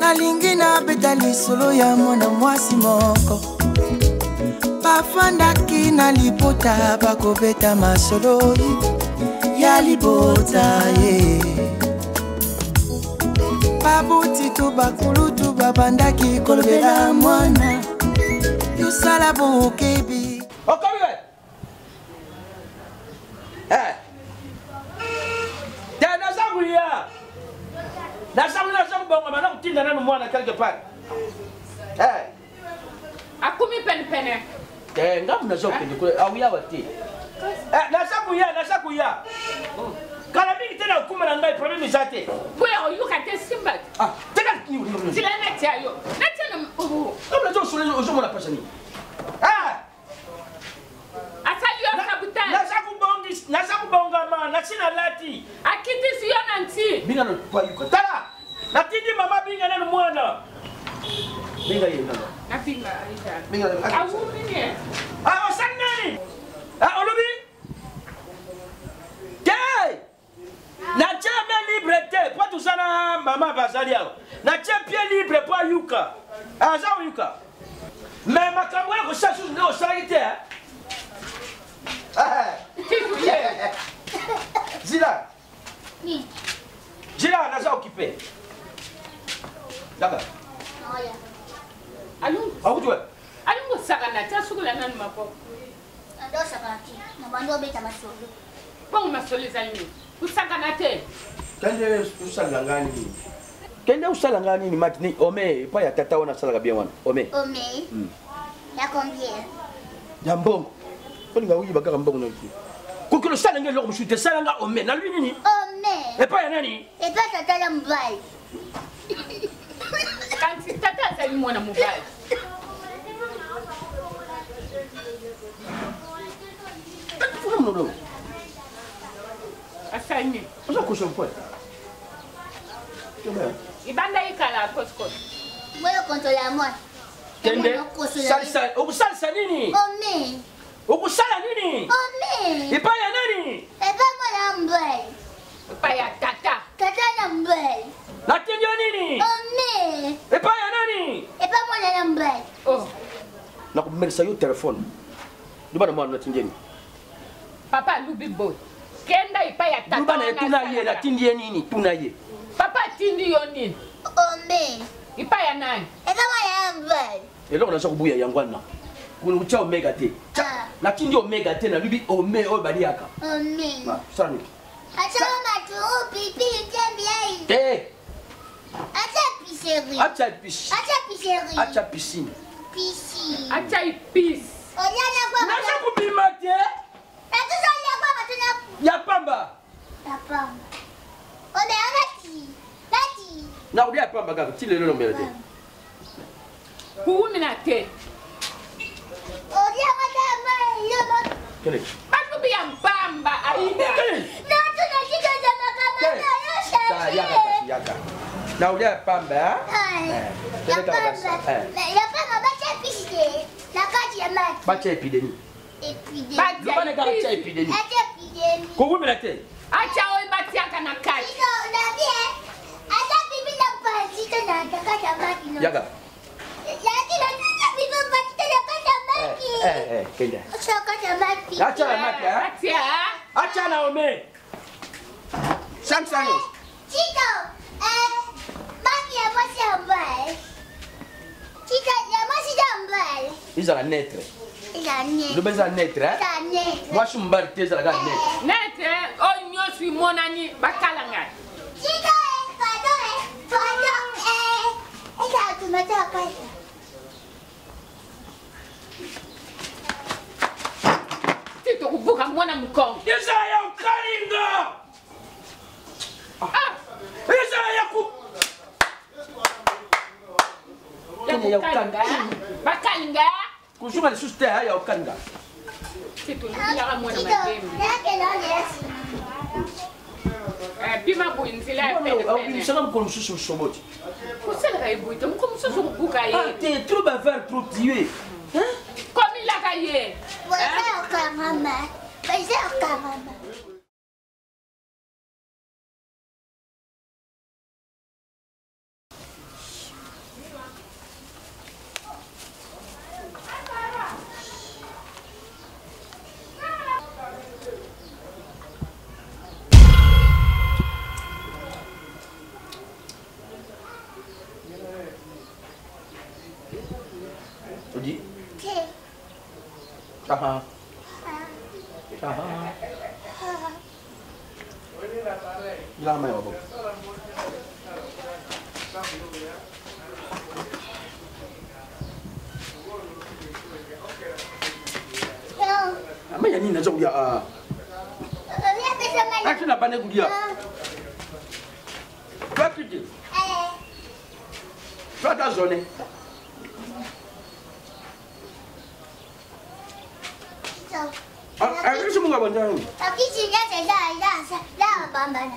Nalingi nabeta lisolo ya mwana mwasi moko bafandaki na libota bakobeta masolo ya libota ye baboti to bakulutu babandaki kolobela mwana yosala bokebi okomi we eh. te naza koya naza koya naza kobongama na kotinda nanu mwana quelque part eh. akomi penepene te ngambo naza kokende kuna auyawa te eh, naza koya naza koya kala mingi te na okuma na ngai problème eza te boya oyoka te simba ah, teka nzela natia yo natia na oh. ozomona pasa nini ah! asali yo sabotage naza kubongisa naza kubongama nasi nalati akitisi yo na nti binga na bayuka tala natindi mama binga nanu mwana binga ye nanu nabinga aida binga awumi ne ah osali nani ah olobi te natie main libre te mpo toza na mama bazali awa natie pied libre mpo ayuka aza koyuka me makambo ya kosala susu nde osalaki te zila zila naza okipe daka akuti we alingi osakana te asukola nanu maboko Bongo masolo ezali nini? Kosakana te. Kende osala ngai nini? Kende osala ngai nini mati ni ome epai ya tata wana asalaka bien wana ome. Ome. Hmm. Ya combien? Ya mbongo. Olinga oyiba kaka mbongo na yo. Koki osala ngai eloko mosusu te sala ngai ome nalobi nini? Ome. Epai ya nani? Epai tata ya mobali. Kasi tata azali mwana mobali. Asali nini? Oza kosa mpo. Ibanda ikala kosikos. Moyo kontola mwa. Kende. Salisa, okosalisa nini? Ome. Okosala nini? Ome. Epai ya nani? Epai mwana mbali. Epai ya tata. Tata na mbali. Natindi yo nini? Ome. Epai ya nani? Epai mwana na mbali. Oh. Nakomelisa yo telefone. Loba na mwana natindi ye nini? Papa alubi boye. Kenda epai ya tata. Loba na ye tuna ye natindi ye nini? Tuna ye. Papa atindi yo nini? Ome. Epai ya nani? Epai mwana ya mbali. Eloko naza kobuya yango wana. Kotya omega te. Ah. Natindi omega te nalobi ome oyo baliaka. Ome. Ah, sala nini? Acha matu pipi ntembi Te. Acha pisserie. Acha piscine. Acha pisserie. Acha piscine. Piscine. Acha ipisi. Olia kwa. Naza kobima te. Natuza lia kwa matuna. Ya pamba. Ya pamba. Omea nati. Nati. Nakolia ya pamba kaka ti lelo nomela te. Kuwumina te. Olia matama yo. Kele. Batubi ya mpamba aida. Natu na kika za makama yo shaka. Yaka yaka. Na olia ya pamba. Eh. Ya pamba. Ya pamba batia piste. Na kati ya maki. Batia epidemie. Epidemie. Loba na kaka tia epidemie. Atia epidemie. Kowumela te. Atia oyo batiaka na kati. Ata bibi na pasito na kati ya maki. Yaka. Eh, eh, kende. Acha na maki, eh? Atia. Acha na ome. Samsung. Tito, eh, maki ya mwasi ya mbali. Tito, ya mwasi ya mbali. Ezala netre. Ezala netre. Loba ezala netre, eh? Ezala netre. Mwasi mobali te ezalaka netre. Netre, oyo nyonso imonani bakala ngai. Tito, eh, pardon, eh, pardon, eh. Ezala tumata ya kati. Tito kubuka mwana mokongo. Ezala ya okalinga. Ah! Ezala ya ku ya kokalinga. Bakalinga. Kozonga lisusu te ya kokalinga. Tito lobelaka mwana malembe. Bima boye nzela ya pene. Obimisaka mokolo mosusu mosoboti. Kosalaka ye boye te mokolo mosusu okobuka ye. Ah te trop bavard trop tue. Komilaka ye. Baza okangama. Baza okangama. Odi? Aha. Aha. Bilaka mai ya maboko. Mai ya nini naza kolia? Ah. Ati na bande kolia. Toi kiti. Toi ta zone. Akisi munga bandani. Akisi nyata za za za bambana.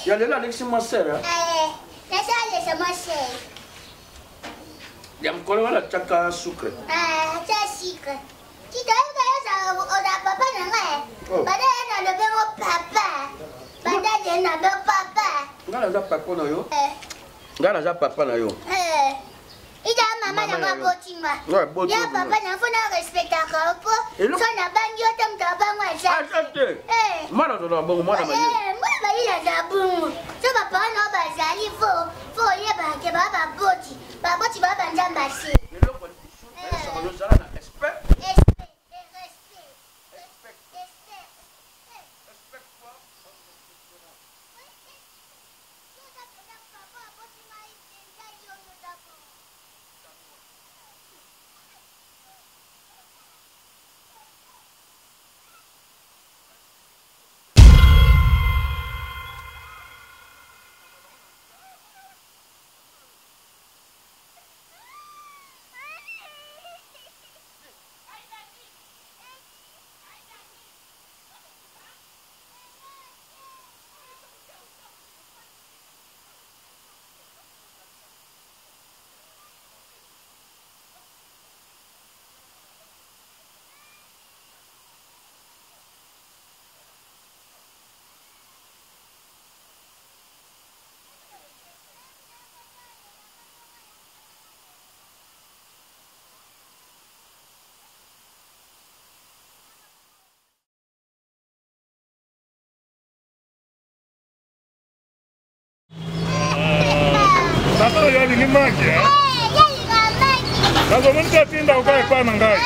Ya lelo alekisi mwa sere. Nasa alekisa mwa sere. Ya mokolo wana atiaka sucre. Atia sucre. Tito oyoka yo oza papa na ngai. Bada ye na lobi yango papa. Bada ye na lobi papa. Ngai naza papa na yo. Ngai naza papa na yo. Ita mama na nga aboti nga. Ya papa na fo na respectaka yo po so nabangi yo te moto abango aza te. Mwana azalaka bongo mwana mayele. Mwana mayele aza bongo. So bapapa na yo bazali fo fo oyebaka ke baa baboti. Baboti baa banzambe ase. Eloko lisusu nayebisaka yo zala na respect. Respect, respect. Respect. Respect. Respecte-toi. Tata oyo alingi maki eh? Nazomoni te atinda oka epai na ngai.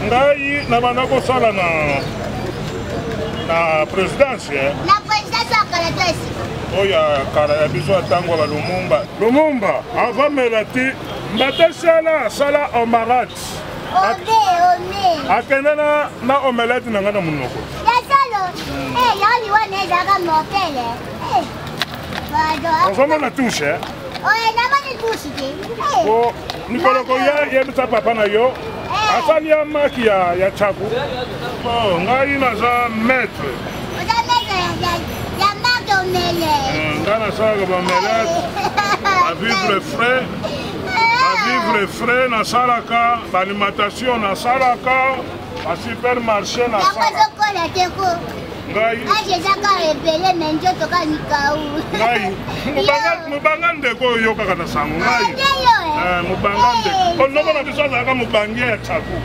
Ngai nabanda kosala na na présidence eh? Na présidence ya kala to esika oyo ya kala ya biso ya ntango ya balumumba lumumba avamela ti mbata sala asala omarate Ome, ome. Akenda na na omelette na nga na munoko. Ya solo. Eh, ya liwa na ezalaka mortel. Eh. Pardon. Ozomona touche eh? Oye, namoni touche te. Eh. Po mikolo koya yebisa papa na yo eh. asali ya maki ya ya chaku. Bon, ngai naza maître. Oza maître ya ya maki omelette. Eh, ngai nasalaka ba omelette. Ba vivre frais. Bavivre frais nasalaka, baalimentation nasalaka, basupermarché nasalaka. Ngai age eza kaka ebele me nzoto kaka mikau. Ngai mobanga ndeko oyo oyokaka na sango ngai ah, eh, mobanga ndeko oloko na biso azalaka mobange ya chaku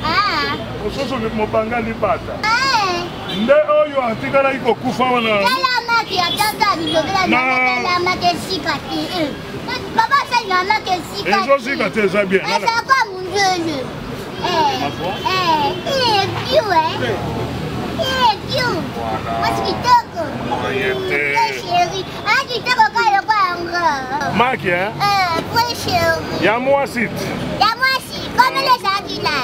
ah. mosusu mobanga libata ah. nde oyo atikalaki kokufa wana Papa asali na maka esika. Ezozika te eza bien. Ezalaka munzulu. Eh. Eh, eh, bio eh. Eh, bio. Mwasi kitoko. Moyen chéri. Ah, kitoko kaka lokola yango. Maki eh? Eh, vrai chéri. Ya mwasi. Ya mwasi. Kombo ezalaki na.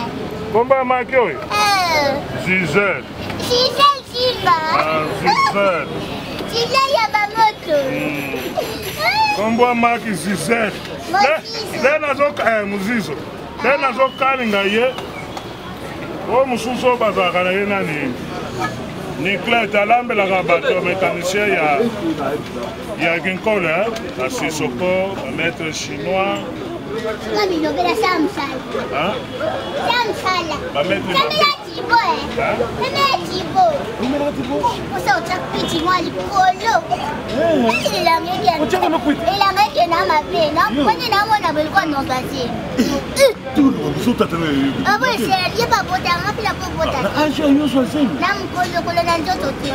Kombo ya maki oyo? Eh. Gisèle. Gisèle Simba. Ah, Gisèle. Gisèle ya bamoto. Kombo ya maki Gisèle. Le nazo eh, muzizo. Le nazokalinga ye. Oyo mosusu oyo bazalaka na ye nani? Niclette alambelaka bato ya mécanicien ya ya Ginkole, eh? ba Sissoko, ba maître chinois. Hein? Ba maître Tibo, eh? Meme Tibo. Osa otya kwiti mwa likolo. Elanga ekende. Elanga ekende. na mabe nakoni namona boye lokola nobazemi ye babotanga mpe nakobota na mokolokolo na nzoto te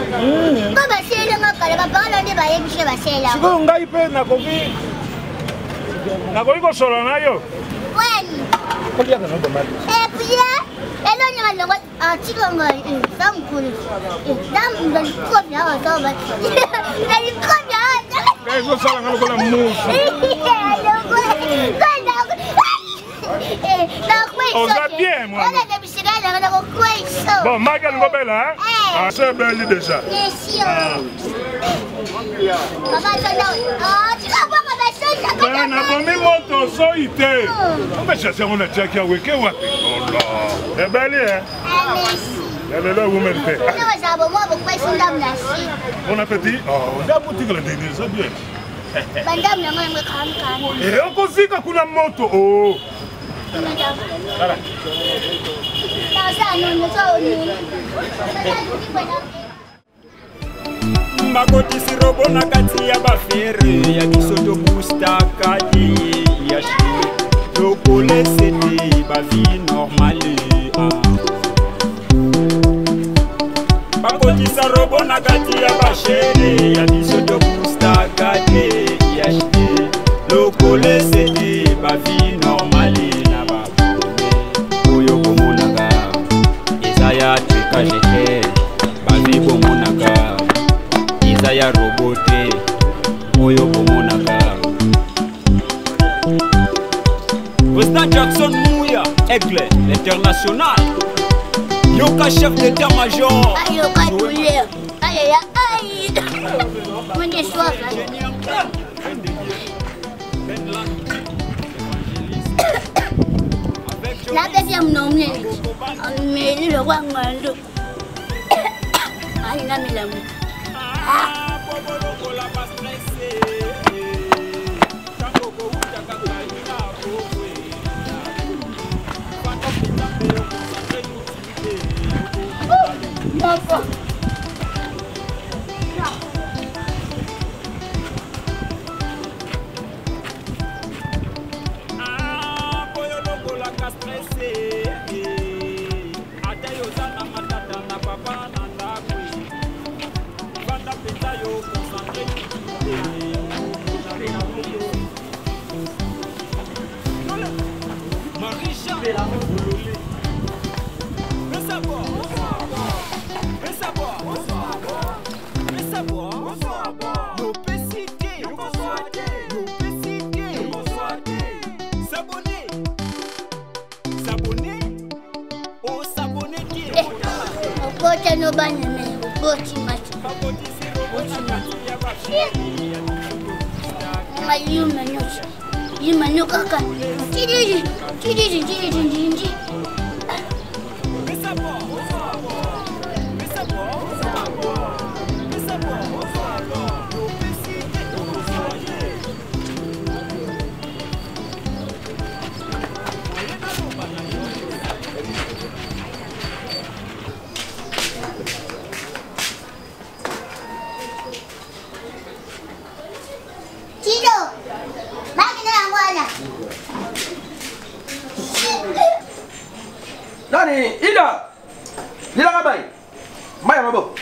mpo baselenga kala bapakala nde bayebi se basela sikoyo ngai mpe nakoki nakoki kosolola na yo weni epuis elonga longo atika ngai za mokolo nalikomi awa nalikomi awa ezosala nga lokola musu Oza bien mwana. Bon, Mike alingo bela, hein? Ah, c'est belle déjà. Ah. Nabomi moto soi te. Omeshasi yango natiaki awa eke wapi? Ola. Ebeli, hein? Ya lelo ewumeli te. Bon appétit. Oh, ndambo tikala ndenge eza bien. Bandamu yango yango ekamkama. Eh, okozika kuna moto o. Oh. Bakotisi robo na kati ya bafere ya biso tobustaka te ya shi tokolese te bavi normale ah. Bakotisa robo na kati ya bashere ya biso tobustaka te ya shi lokolese te bavi normale na bapome oyo bomonaka eza ya tricage te bavi bomonaka eza ya robo te oyo bomonaka. Président Jackson Mouya, Aigle, l'international. Yoka chef d'état-major. Ayoka douleur. Aïe aïe aïe. Moi j'ai soif. Napesi ya monoko monene ameli lokwa ngando alinga mela moto. Papa. Obota no bana me oboti mati. Mayuma nyonso. Yuma nyo kaka. Tididi, tididi, tididi, tididi. Tito, baki na yango wana. Nani Ida, lilaka mai mai ya maboko.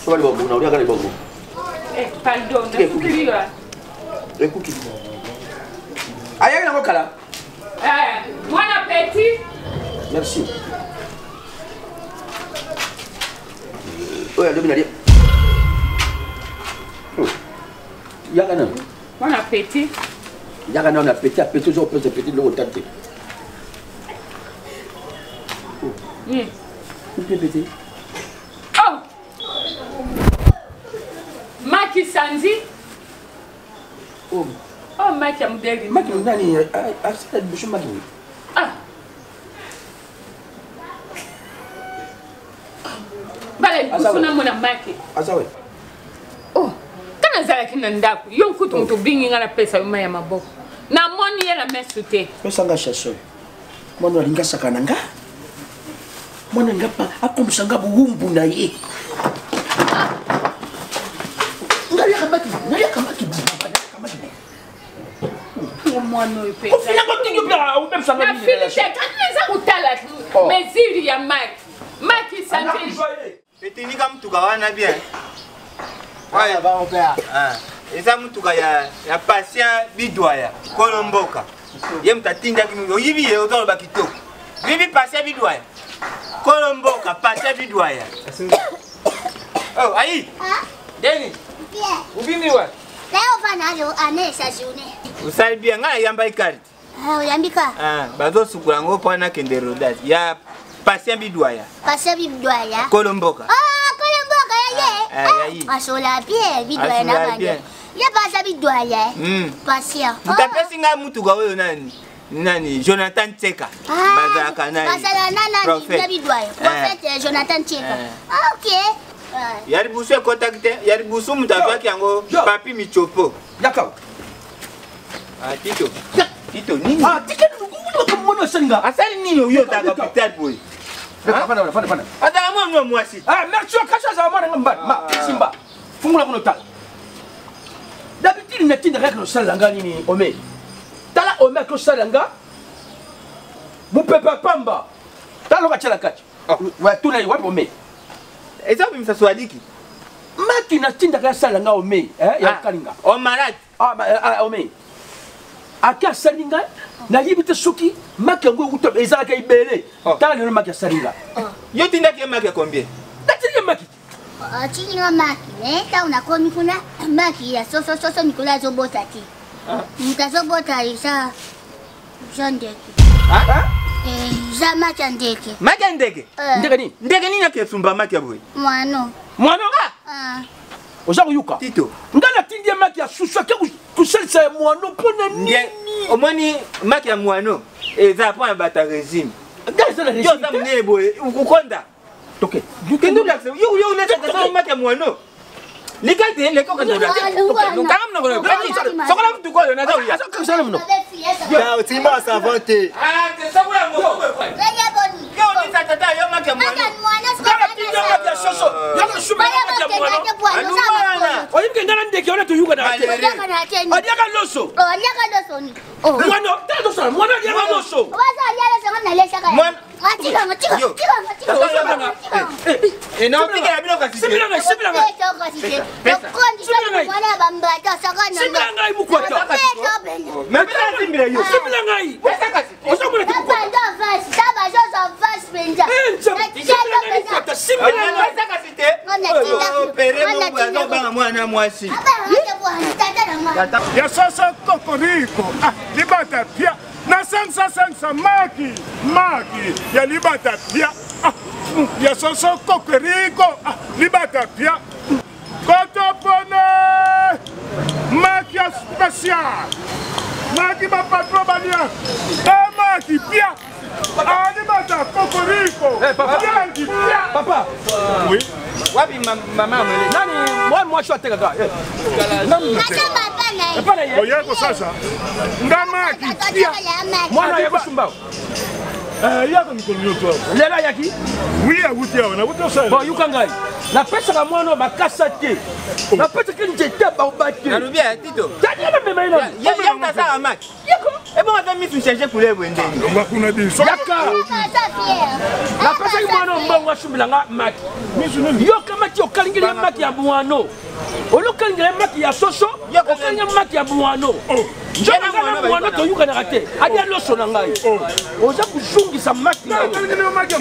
Soba libongo, na uliaka libongo. Eh, pardon, nasukili yo. Ekuki. Ayaki nango kala. Eh, bon appétit. Merci. Oyo alobi nalia. Yaka nano. Bon appétit. Yaka nano appétit, appétit ozo opesa appétit biloko otali te. Mpe petit. Oh! Maki Sanzi. Oh. Oh, Maki ya mudeli. Maki nani? Asala liboso Maki. Ah. Bala liboso namona Maki. Azawe. Oh, kana nazalaki na ndako yo nkutu moto obingi ngai napesa yo mai ya maboko namoni ye na meso te. Pesa nga chasseur. Mwana alingi asaka na nga. Mwana nga pa akomisa nga bowumbu na ye. Naliaka maki, naliaka maki, naliaka maki. Mwana oyo mpe. Ofina ngo tingi mpe obebisa nga Na nini fili te, relation. kati eza kotala Oh. mesure ya maki. Maki sante. Etindika mutuka wana bien. Ah, eza mutuka ya, ya patient bidwaya kolo mboka ye moto atindaki oyibi ye ozoloba kitoko bibi patient bidwaya kolo mboka patient bidwaya oh, ayi deni ubimi wa osali bien ngai nayambaki carte. Oyambi ka? Ah, bazosukola yango mpo nakende rodas ya patient bidwaya. Patient bidwaya. Kolo mboka. Ah, kolo mboka ya ye. Ah, ya ye. Asola bien bidwaya na Asola bande. bien. Ye patient bidwaya. Patient. Moto apesi ngai mutuka oyo nani? Nani? Jonathan Tseka. Ah, Bazalaka na ye. Bazalaka na nani? Prophète. Ya bidwaya. Prophète Jonathan Tseka. Ah, ok. Ah. Ya liboso ekɔtaki te, ya liboso moto azwaki yango Papi Michopo. Yaka. Ah, Tito. Tito nini? Ah, tika ndugu mwana asalinga. Asali nini oyo otaka hôpital boye? Fana fana fana. Azala mwana wa mwasi. Ah, merci okasha azala mwana nga mbali. Ma, simba. Fungula kuno tala. D'habitude natinda kaka kosala nga nini ome. Tala ome kosala nga. Mupepa pamba. Tala loka tala kati. Wa tuna yi wapi ome. Eza bimisa swadiki. Maki natinda kaka sala nga ome, eh ya kalinga. O malade. Ah, ah ome. Ake asali ngai nayebi te soki maki yango ekuta ezalaka ebele. Tala lelo maki asali nga. Yo tindaki ye maki ya combien? Natindi ye maki. Atindi nga maki me ntango nakomi kuna maki ya sosososo mikolo azobota te. Moto azobota eza eza ndeke. Eza maki ya ndeke. Maki ya ndeke? Ndeke nini? Ndeke nini akesumba maki ya boye? Mwano. Mwano? Oza koyoka? Tito. Nga natindi ye maki ya susu ake kosalisa ya mwano mpo na nini? Omoni maki ya mwano eza mpo na bato ya régime. Nga eza na régime. Yo oza monene boye okokonda. Toke. Kende olakisa yo yo olakisa maki ya mwano. Lika te leka okende olakisa. Kanga monoko na yo. Sokola mutuka oyo naza oya. Azokangisa monoko. Ya otimba savon te. Ah, te sokola yango. Yo olisa tata yo maki ya mwano. Oyebi ke nga na ndeke wana toyuka na te. Aliaka loso. Mwana tala tosala mwana aliaka loso. Simbela ngai mukwata. Simbela ngai. Ozomona te mukwata. Mwana mwasi. Ya soso kokoriko. Ah, libata pia. Na 505 maki maki ya libata pia. Ah, ya soso kokoriko. Ah, libata pia. Kotopone maki ya spécial. Maki ba patron balia. E maki pia. Ah, libata kokoriko. Eh, papa. Yangi pia. Papa. Oui. Wapi mama amele? Nani mwa mwasi atekaka. Nani? Epa na ye. Oye kosasa. Nga maki pia. Mwana ya kosumba. Eh, yaka mikolo nyonso awa. Lelo ayaki? Oui, awuti awa, nawuti osala. Bon, yoka ngai. Napesaka mwana oyo makasa te. Napesaki nzete baoba te. Nalobi ya Tito. Tani amema ye nani? Ye moto asala maki. Ebongo ata misu change couleur boye ndeni. Longwa kuna di. Yaka. Napesaki mwana oyo mbongo asumbela nga maki. Yoka maki okalingeli ye maki ya mwano. Olokalingela ye maki ya soso, okalinga maki ya mwano. Nzoka nga na mwano toyukanaka te. Alia loso na ngai. Oza kozongisa maki na yo.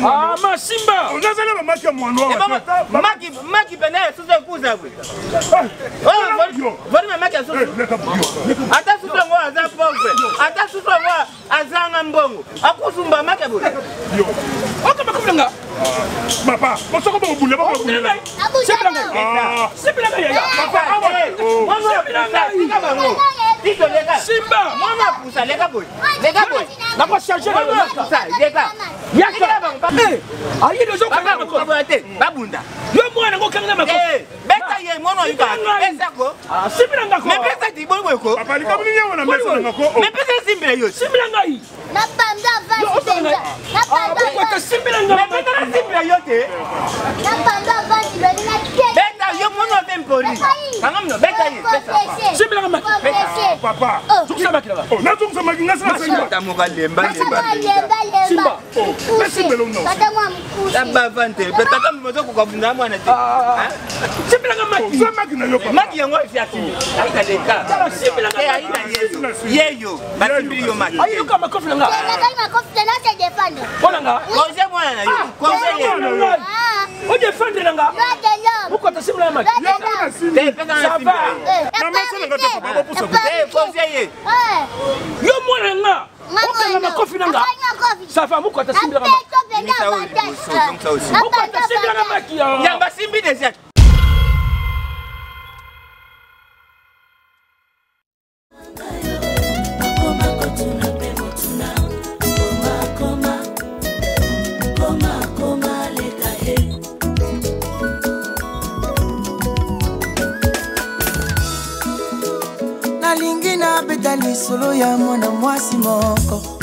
Ah, masimba. Ozazala ba maki ya mwano awa. Maki maki pene ya soso ekuza boye. Volume ya maki ya soso. Ata soso yango aza pauvre. Ata soso yango azanga mbongo. Akusumba maki ya boye. Oka makambo nga. Papa, osoko bokobunda bokobunda. Sepela ngai. Sepela ngai yaya. Papa, awa. Sepela ngai. Tika bango. Tito leka. Simba. Mwana apusa leka boye. Leka boye. Nakocharge na Mwana apusa leka. Yaka. Eh, ayi deja okanga makolo. te. Babunda. Yo mwana ngo okanga na makolo. Eh, beta ye mwana oyuka. Pesa ko. Ah, simbela nga ko. Mais pesa ti boye boye ko. Papa likambo nini yango na mesa na nga ko. Mais pesa simbela yo. Simbela ngai. makasi mpenza. Mokwata simbela nga. Mais beta na simbela yo te. Na pando avandi bali na te. Beta yo mwana mpe mpoli. Kanga mino beta ye. Simbela nga maki. Papa. Zongisa maki na ba. Oh, nazongisa maki nga sina sengi. Tamoka lemba lemba. Lemba lemba. Simba. Nasimbela yo. Tata mwa mkusi. Abavante. Tata mozo kokabunda mwana te. Simbela nga maki. Za maki na yo papa. Maki yango esi asimbi. Ayi na leka. Tala simbela nga Ayi maki. na yeyo. Yeyo. Basimbili yo maki. Ayoka makofi na nga. Nakali makofi te na se défendre. Mpo na nga. Conseil mwana na yo. Conseil ye. Mwana na ngai. Odefendre na nga. Droit de l'homme. Mokwata simbela nga maki. Droit de l'homme. Te pesa na Ça va. simbela ye. Mama sala nga te papa bopusa. Te conseil ye. Yo mwana na nga. Okanga makofi na nga. Ça va mokwata simbela nga maki. Mokwata simbela nga maki. Yamba simbi déjà. Akoma kotuna mpe motuna koma koma koma koma leka ye. Nalingi nabeta lisolo ya mwana mwasi moko.